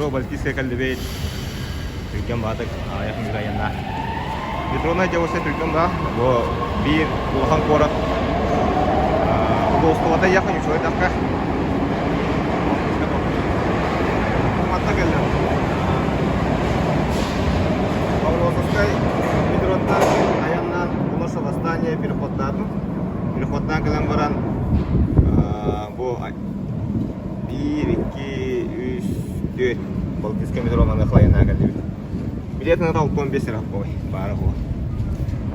Метро Балтийская кэллибит. Түргэн баатык аҕыйах мүнүүтэ айаннаах. Метронай дьабыса түргэн баа. Бу биир улахан куорат удобствота яха ничего такка. Манна кэллим. Павловскай метроттан айаннаан Улаша восстание переходтаатым. Переходтаан кэлэн баран бу Биир, икки, үс, түөрт. Балтийскай метро маныаха айаннаан кэллибит. Билет ната 65 эрэ ой, баара буо.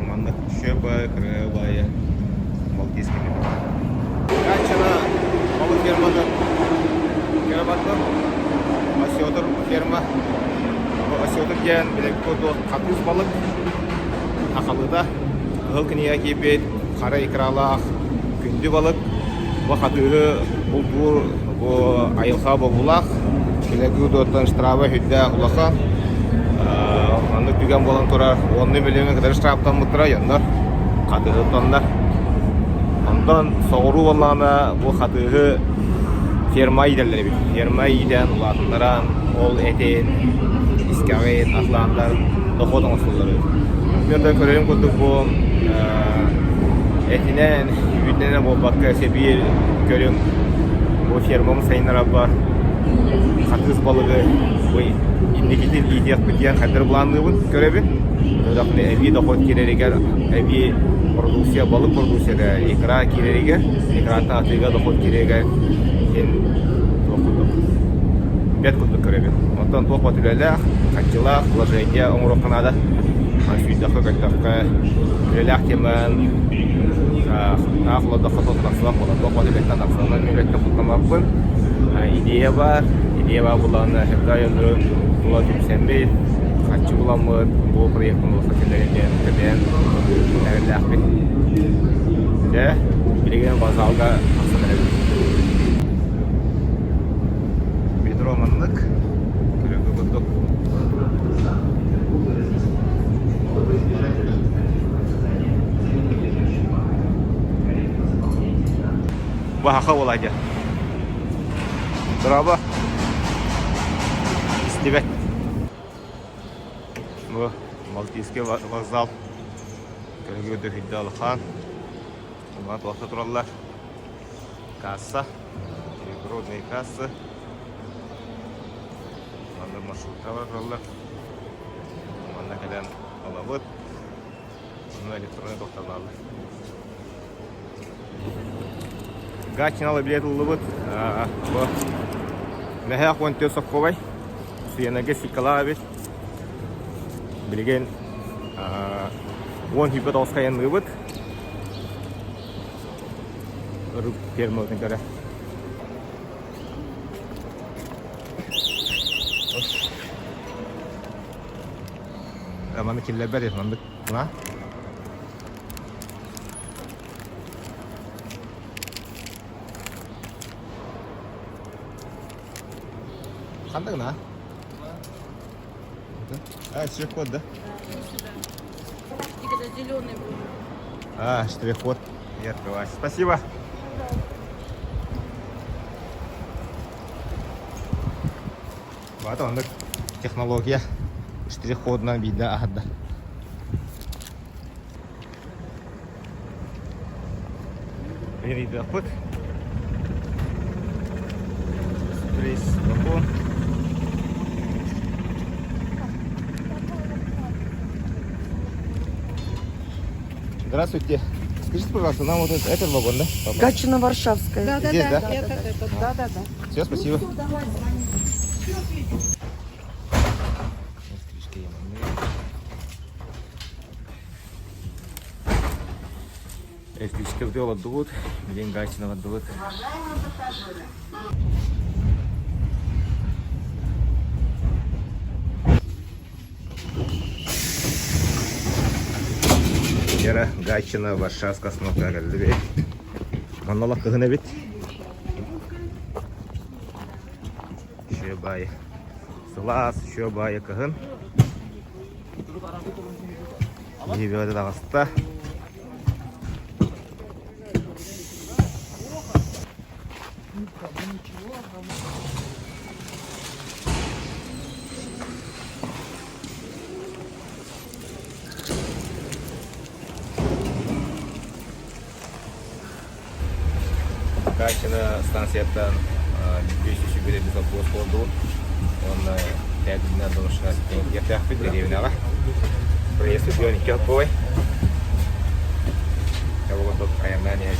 Маннык шөбө, кырыабайы Балтийскай метро. Гатчина балык ферматын кыра Осетр ферма. Осетр диэн билэккэ туох хатыыс балык сахалыыта Кыһыл кинигэ киирбит хара икралаах күндү балык. Бу хатыыһы бултуур бу айылҕа бобуулаах. Килэгүү дуоттан штраба сүрдээх улахан. Маннык түгэн буолан турар. Уонну миллион кытары штраптаммыттара дьоннор хатыыһы тоннор. Онтон соҕуруу буоллаҕына бу хатыыһы ферма иитэллэр эбит. Ферма иитэн улаатыннаран ол этин, искэҕин атлааннар дохуот оҥостоллор эбит. Мен да көрөрүм курдук бу этинэн, үүтүнэн эрэ буолбакка өссө биир көрүҥ бу фермабын сайыннарарбар хатыыс балыгы бу инникитин иитиэхпит диэн хайдах былаанныыбын көрөбүн. Өтөхүнэ эбии дохуот киирэригэр эбии продукция, балык продукцията икра киирэригэр, икраттан атыыга дохуот киирэригэр син туох курдук бэрт курдук көрөбүн. Оттон туох бат үлэлээх, харчылаах вложение оҥоруохха наада. Сүүрдэххэ көттөххө үлэлээх теман таах олордоххо туох тахсыбат буолар. Туох бат үлэттэн тахсанан үлэттэн куттаммаппын. Идея баар. Идея баар буоллаҕына сөптөөх дьоннору тула түмсэммит, харчы буламмыт, бу проектын олоххо киллэрэн диэн көбөйөн эрэллээхпин. Дьэ, билигин вокзалга тахсан эрэбит. Метро маннык күлүгү курдук. Баһаха буолаадьа. Дорообо. Истибэт. Бу Балтийский вокзал. Көрүҥү дөһүйдэ улахан. Уна туохта тураллар. Касса. Перегородные кассы. Манна маршруткалар тураллар. Манна кэлэн алабыт. Онно электронный тохтоллаллар. Гатчиналы билет ыллыбыт. Бу Мэһээх 14 соккобай. Сыанаga сиккалаах эбит. Билигин 10 сүүрбэ тоҕуска айанныыбыт. Ырып ферматын көрө. Маны киллэрбэт маннык на. Ханнык на? А, штрих-код, да? И когда зеленый будет. А, штрих-код. И открывается. Спасибо. Вот оннук технология штрих-кодунан биирдэ аһарда. Перейдёхпут. Сюрприз вагон. Здравствуйте. Скажите, пожалуйста, нам вот этот, этот вагон, да? попасть? Гатчина-Варшавская. Да, да, Здесь, да, да? этот, этот, да, да, да. Все, спасибо. Ну, давай, звони. Стрижка Электричка олордубут, билигин Гатчина олордубут. Вера Гатчина Варшавска остановка кэллибит. Манна олох кыһын эбит. Үчүгэй баайы. Сылаас, үчүгэй баайы кыһын. Киһи бөҕөтө таҕыста. Качина станцияттан 500 сопхуос буолдубут. Уонна Тээбиннэн Донушка тиийиэхтээхпит дэриэбинэҕэ. Проезд 42 буолай. Кабылытып айаннаан иһэбит.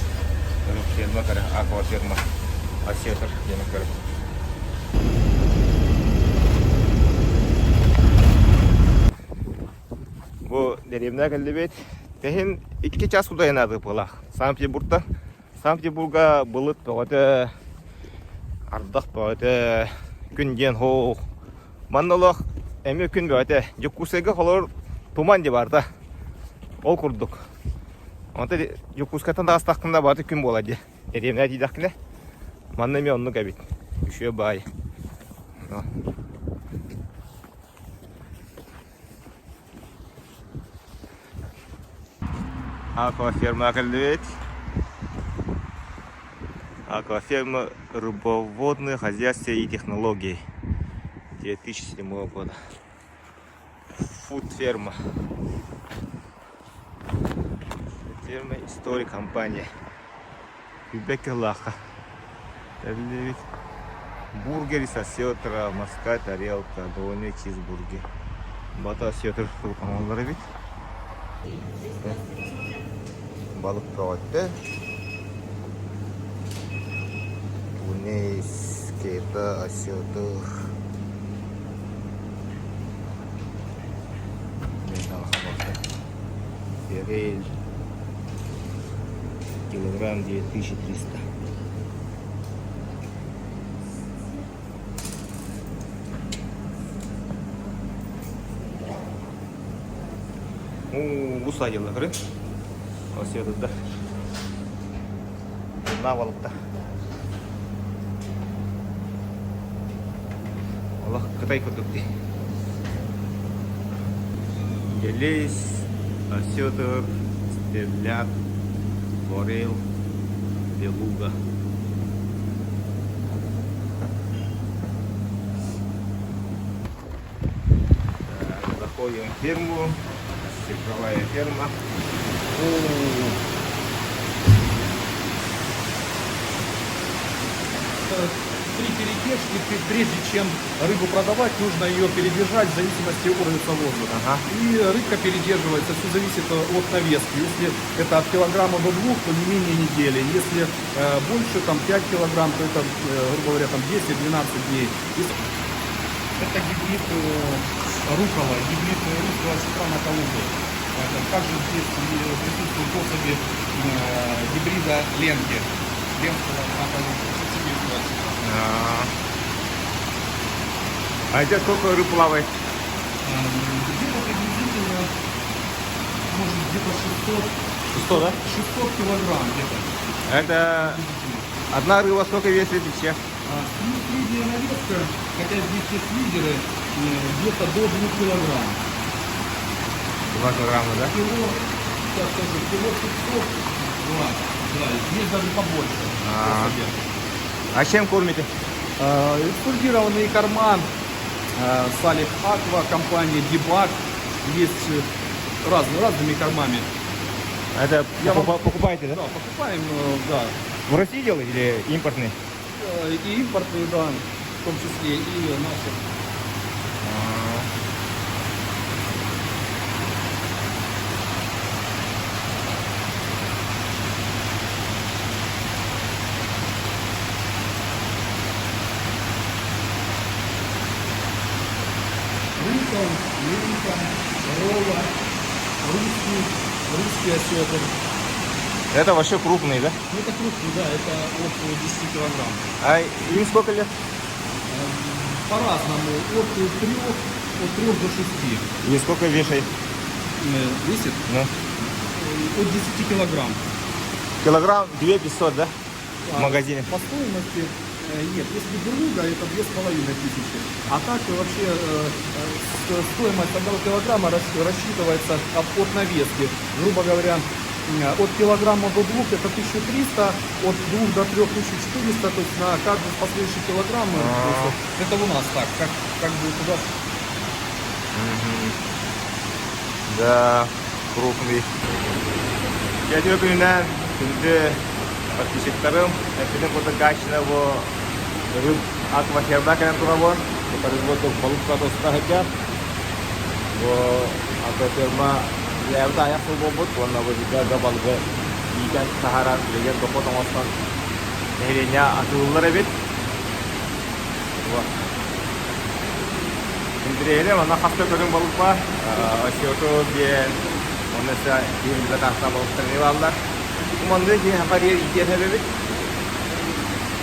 Ферма көрө, акваферма, осетр диэн көрө. Бу дэриэбинэ кэллибит. Тэһин 2 час кудайанаады буолаах. Санкт-Петербургтан Санкт-Петербурга былыт бөҕөтө, ардах бөҕөтө, күн диэн һоох. Манна олох эмиэ күн бөҕөтө. Дьокуускайга холобур туман дии барда. Ол курдук. Онто Дьокуускайтан таҕыстаххына барыта күн буолар дии. Дэриэбинэ тиийдэххинэ манна эмиэ оннук эбит. Үчүгэй баай. Акваферма кэллибит. Акваферма рыбоводное хозяйство и технологии 2007 года. Фуд-ферма. Ферма история компания. Билбэккэ Кэллибит. Бургер из осетра, морская тарелка, двойной чизбургер. Бата осетр оҥоллор эбит. Балык бөҕөттө. Тунец, кета, осетр. Форель. Килограмм 2300. Уу, усадила көрүн. Осетуда. Навалыкта. Олох Кытай курдук дии. Елис, осетр, стерлядь, форель, белуга. Заходим в ферму. Цифровая ферма. Три передержки, прежде чем рыбу продавать, нужно ее передержать в зависимости от уровня воздуха. И рыбка передерживается, все зависит от навески. Если это от килограмма до двух, то не менее недели. Если больше, там 5 килограмм, то это, грубо говоря, там 10-12 дней. Это гибрид рукола, гибрид русского осетра на Калуге. Также здесь присутствуют особи гибрида ленки, ленского на Калуге, сибирского осетра. А здесь сколько рыб плавает? Где-то приблизительно, может, где-то 600. 600, да? 600 килограмм где-то. Это одна рыба сколько весит вообще? Ну, средняя навеска, хотя здесь есть лидеры, где-то до 2 килограмм. 2 килограмма, да? Кило, сейчас скажу, кило 500, 2, да, здесь даже побольше. А чем кормите? Экструдированный корма, Салих Аква, компания Дебаг, есть разными кормами. Это Я вам- покупаете, да? Да, покупаем, да. В России делаете или импортные? И импортные, да, в том числе, и наши. Рукол, Ленка, Ролла, русский осетр. Это вообще крупный, да? Ну, это крупный, да, это от 10 килограмм. А им сколько лет? По-разному, от 3 до 6. И сколько вешает? Весит? Ну. От 10 килограмм. Килограмм 2500, да? В магазине. По стоимости нет, если белуга, это 2500. А так вообще стоимость одного килограмма рассчитывается от навески. Грубо говоря, от килограмма до 2 это 1300, от 2 до 3 1400, то есть на каждый последующий килограмм. Это у нас так, как будет у вас. Да, крупный. Я тебе күнүнэн күндү Подписчиктарым, эппитим курдук Гатчина бу рыб акваферма кэлэн турабын. Бу производство балык статуста сылдьар. Бу акваферма үлэлээбит аҕыйах сыл буолбут уонна бу бигэ балыгы иитэн таһааран билигин дохуот оҥостон нэһилиэнньэ атыылыыллар эбит. Интэриэһинэй манна хас да көрүҥ балык баар. Осету диэн, уонна өссө киһи билбэт ааттаах балыктар эмиэ бааллар. Бу маннык киһи хапарыйар иитиэн сөп эбит.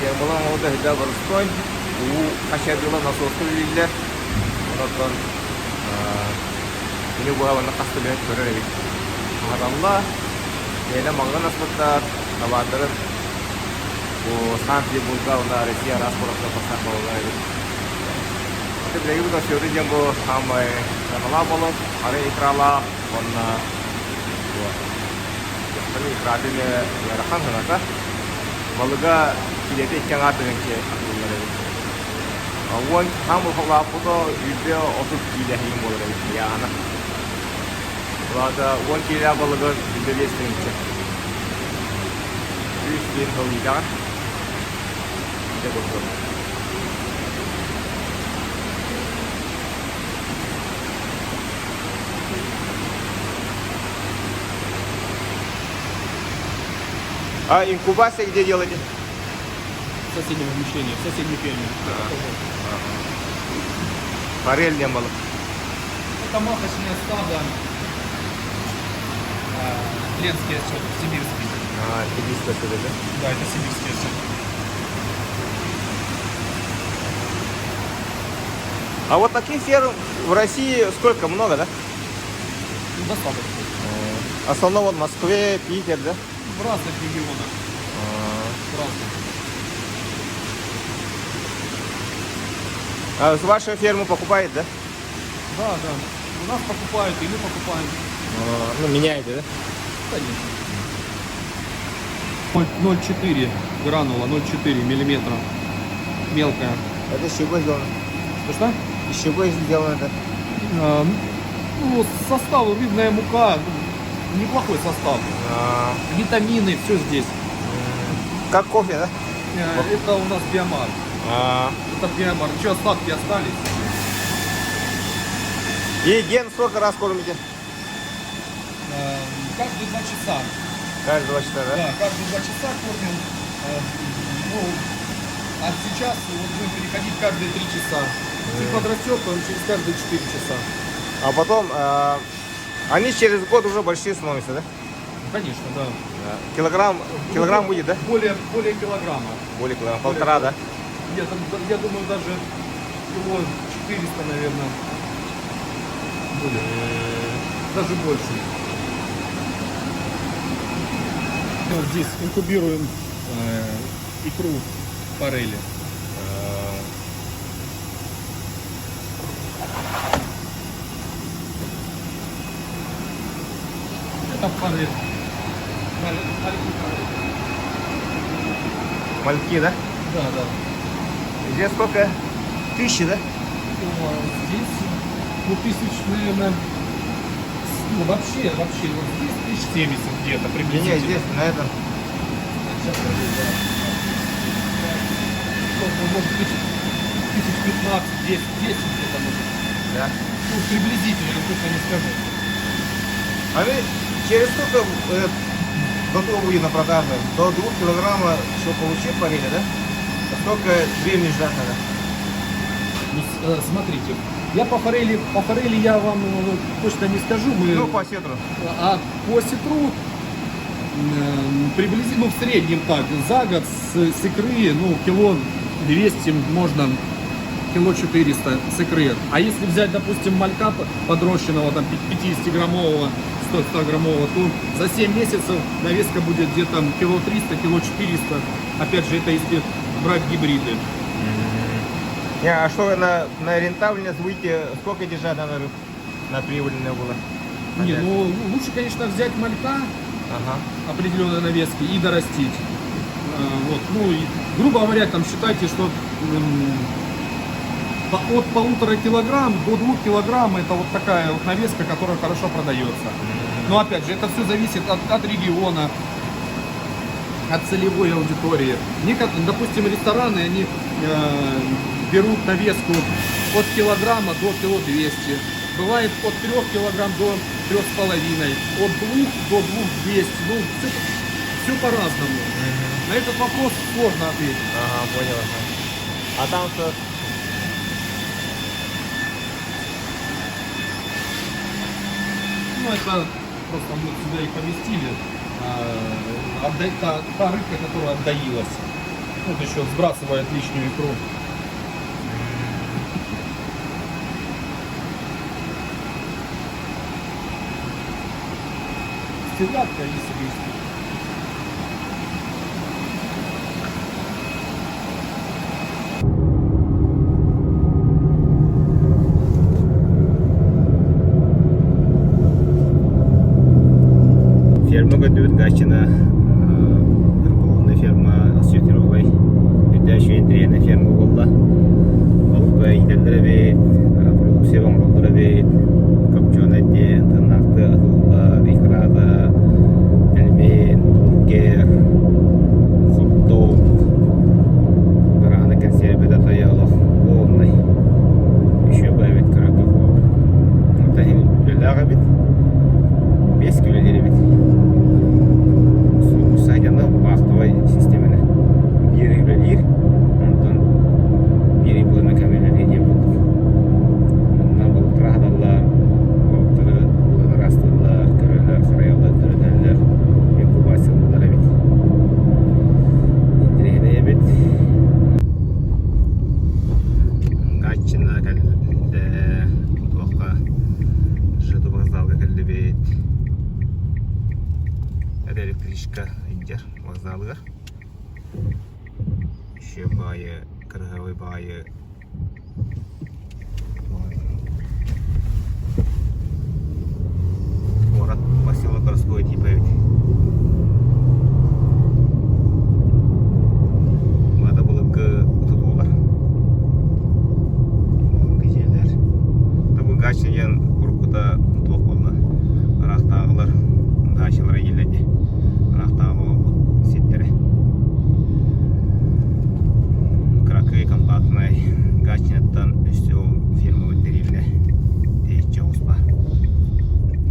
Фермалар оҥоһуута сүрдээх боростуой. Уу хачайдыылар насоска үлэлииллэр. Онон күнү быһа манна хас да мүнүүт көрөр эбит. Аһаталлар. Бэйэлэр маҥан аспыттар, табаардарын бу Санкт-Петербурга уонна Россия араас куораттар тахсар буолаллар эбит. Ити билигин Осетия диэн бу саамай сыаналаах балык, хара икралаах уонна дьахтар икрата эмиэ ыарахан сыаната. Балыга килиэтэ икки аҥаар тыһыынча атыыланар эбит. Уон хаан улааппыта 130 киилэ иһин буолар эбит ыйааһына. Улаата 10 киилэлээх балыгы 105 тыһыынча. Үс диэн сыл иитэҕин. Дьэ курдук. А инкубация где делаете? В соседнем помещении, в соседней ферме. Форель не было. Это маточное стадо. Ленский осетр, сибирский. А, сибирский осетр, да? Да, это сибирский осетр. А вот таких ферм в России сколько? Много, да? Ну, достаточно. В основном вот в Москве, Питер, да? В разных регионах. В разных. А с вашей фермы покупает, да? Да. У нас покупают, и мы покупаем. Ну, меняете, да? Конечно. 0,4 гранула, 0,4 миллиметра. Мелкая. Это из чего сделано? Что? Из чего сделано это? Ну, состав рыбная мука, ну, неплохой состав. Витамины, все здесь. Как кофе, да? Это у нас биомар. Это биомар. Еще остатки остались. И ген сколько раз кормите? Каждые 2 часа. Каждые 2 часа, да? Да, каждые 2 часа кормим. Ну, а сейчас вот будем переходить каждые 3 часа. Чуть подрастет, он через каждые 4 часа. А потом они через год уже большие становятся, да? Конечно, да. Килограмм, килограмм будет, да? Более килограмма. Более килограмма, полтора, да? Я думаю, даже кило 400, наверное, будет. Даже больше. Вот здесь инкубируем икру форели. Это форель. Маленький форель. Мальки, да? Да. Здесь сколько? Тысячи, да? О, здесь, ну, тысяч, наверное, ну, вообще, вот здесь 1070 где-то приблизительно. Не, здесь, на этом. Сейчас скажу, да. Ну, может, тысяч 15, 10, 10 где-то может. Да. Ну, приблизительно, я точно не скажу. А вы через сколько готовы будет на продажу? До 2 килограмма, что получить форели, да? А сколько времени ждать надо? Ну, смотрите, я по форели я вам точно не скажу. Мы, Ну, по осетру. А по осетру приблизительно, ну, в среднем так, за год с икры, ну, кило 200 можно, кило 400 с икры. А если взять, допустим, малька подрощенного, там, 50-граммового, 100-граммового, то за 7 месяцев навеска будет где-то кило 300, кило 400. Опять же, это если брать гибриды. Не, а что на рентабельность выйти, сколько держать надо рыб на прибыльное было? Не, ну лучше, конечно, взять малька определенной навески и дорастить. Вот, ну, и, грубо говоря, там считайте, что от 1,5 килограмм до 2 килограмм это вот такая вот навеска, которая хорошо продается. Но опять же, это все зависит от региона. от целевой аудитории. Допустим, рестораны, они берут навеску от килограмма до кило 200. Бывает от 3 килограмм до 3,5, от 2 до 2,200. Ну, все, по-разному. На этот вопрос сложно ответить. Ага, понял. Ага. А там что? Ну, это просто мы сюда их поместили. Та рыбка, которая отдаилась. Вот еще сбрасывает лишнюю икру. Стерлядка и сибирский. Ферма көрдүбүт Гатчина рыболовная ферма осетровай. Үрдээши интириэһинэй ферма буолла. Балык иитэллэр эбит, продукция оҥороллор эбит, копченый диэн, тыыннаахты атыллар, икрата, пельмень, бургер, хот-дог, барааны кэнсиэрбэтэ тойоолох полный. Еще бы эбит көрөргө буолар. Ота иһин үлэлээх эбит. Биэс үлэлиир эбит. Сайдана вахтовай системаны. Биир үлэлиир, онтон биир буолна кэмэлэлиир диэн курдук. Онно балыктары аһаталлар, балыктары ыраастыыллар, көрөллөр, харайаллар, төрөтөллөр, инкубациялыыллар эбит. Интэриэһинэй эбит. Гатчина кэллэ, туохха ЖД вокзалга кэллибит. Это электричка илдьэр вокзалыгар. Еще баайы, кырыһабай баайы Куорат поселок городской типа эбит. Баата былыргы тутуулар. Былыргы дьиэлэр. Бу Гатчина диэн уруккута туох буолла? Ыраахтааҕылар даачалара иһиллэр дии. Ыраахтааҕы олорбут сирдэрэ. Кыракый компактнай Гатчинаттан өссө ол фирмабыт дэриэбинэ тэйиччи оҕус баар.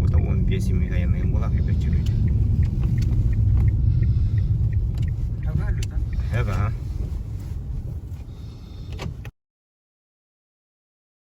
Уота 15 мүнүүт айанныгын буолар кэлбэччи. Эбэ.